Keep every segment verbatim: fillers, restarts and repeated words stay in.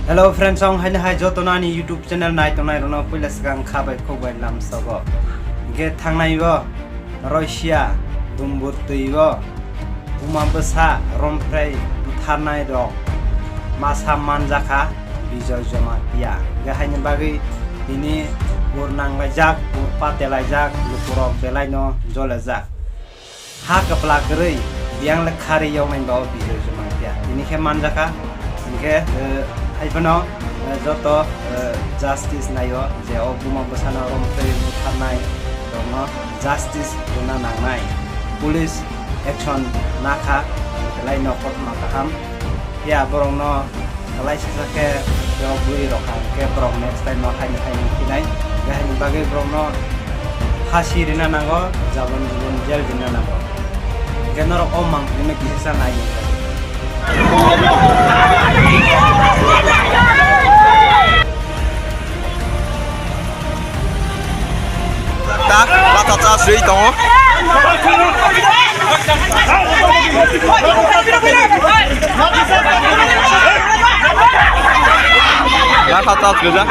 Hello friends, ang haino hai joto nani YouTube channel nai tongnai rokno puila swkang kha bai khok bai lamsogo. Ge thangnai o Russia dumbur twi o buma bwsa romphrai butharnai rok masa manjakha Bijoy Jamatia. Ge haini bagwi tini ur nanglaijak, ur patelaijak, lukurok belaino jolajak. Ha kwpla kwrwi biyang le kharwi yoknai ba o Bijoy Jamatia. Tini khe manjakha, hinkhe, eh, haiphano, eh, joto, eh, justice naio je o buma bwsano romtwi butharnai rokno justice rwna nangnai. Police action nakha, belai no kothoma kaham. Phiya borokno kwlai sasa khe borok bui rok kha, khe borok next time no haino haino phinai. Haini bagwi borokno phasi rina nango, jabon jubon jail rina nango. Khe norok o mangpili no kisa sa nai. Ta, bata cha sui tongo. Bata cha sui ja.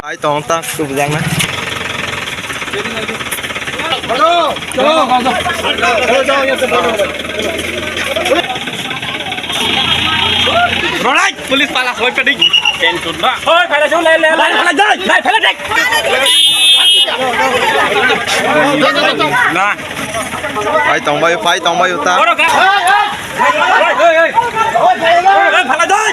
Ai tong ta kubujang na. Ronai, police pala hoi padi. Pen tut ba. Hoi, pala jong lai lai lai. Lai pala jai. Lai pala dek. Na. Pai tong bai, pai tong bai uta. Oro ga. Hoi, hoi, hoi. Hoi, pala jai.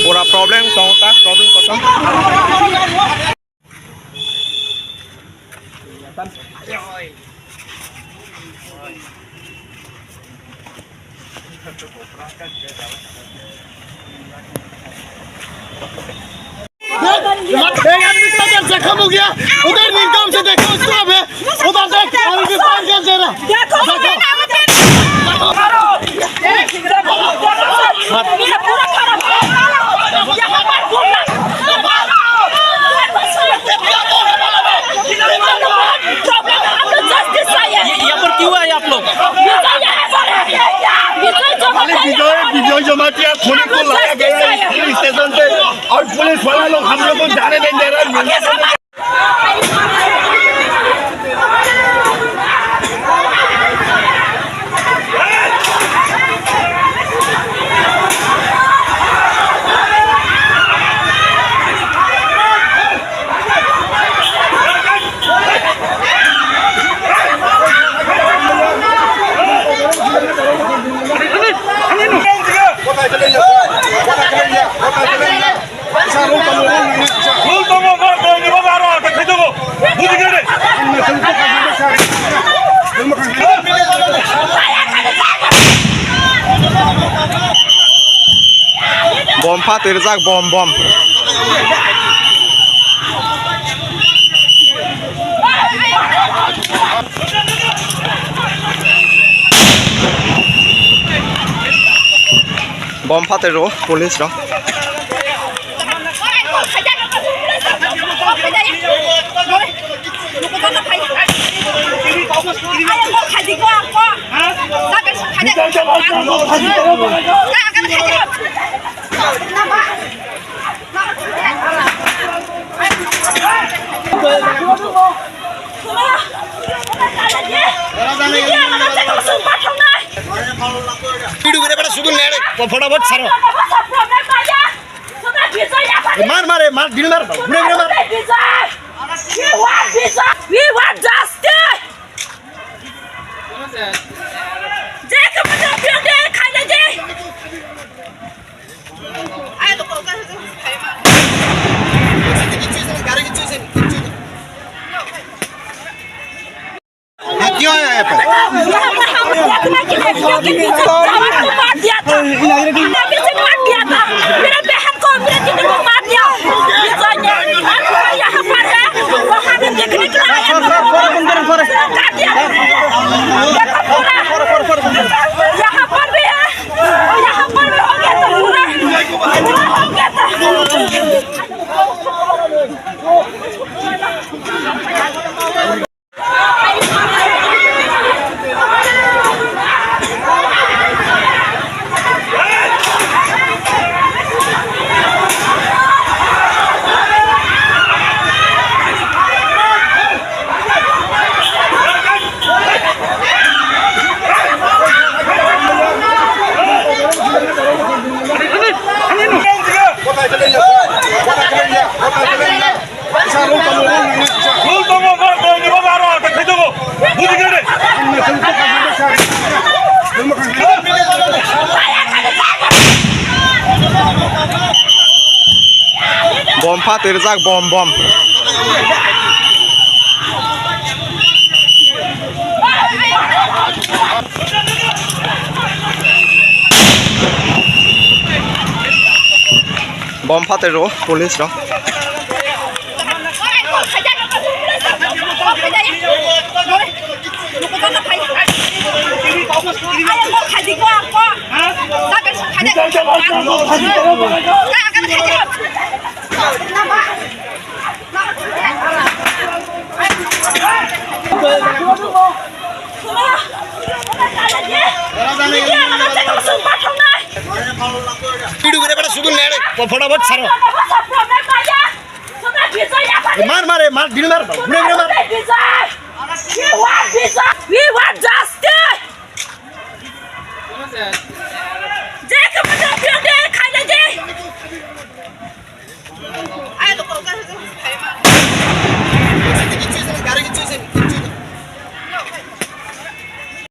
Pura problem tong ta, problem kotor. देख, आदमी का दर्द जख्म हो गया, उधर नीलकंठ से देखो उसको अबे, उधर देख, अभी भी फायर गन दे रहा। देखो, देखो। ये, यहाँ पर क्यों आए आप लोग? खाली विजय, विजय जमातिया खूनी को लाया गया है पुलिस स्टेशन पे और पुलिस वाला लोग हम लोग को जाने नहीं दे रहे हैं। Bom phatwi rijak, bom, bom. Bom phatwi rw police rok. Sudu nere, fotafot saro. Mar, mar, mar, dil mar, gure, gure mar. We want Vijay! We want Vijay! We want justice! Jai Kamadeo, Priyo de, Khaina de! Bom phatwi rijak, bom, bom. Bom phatwi rw police rok. Video gure bana sudu nere, fotafot saro. Mar, mar, mar, dil mar, gure, gure mar. We want Vijay! We want justice!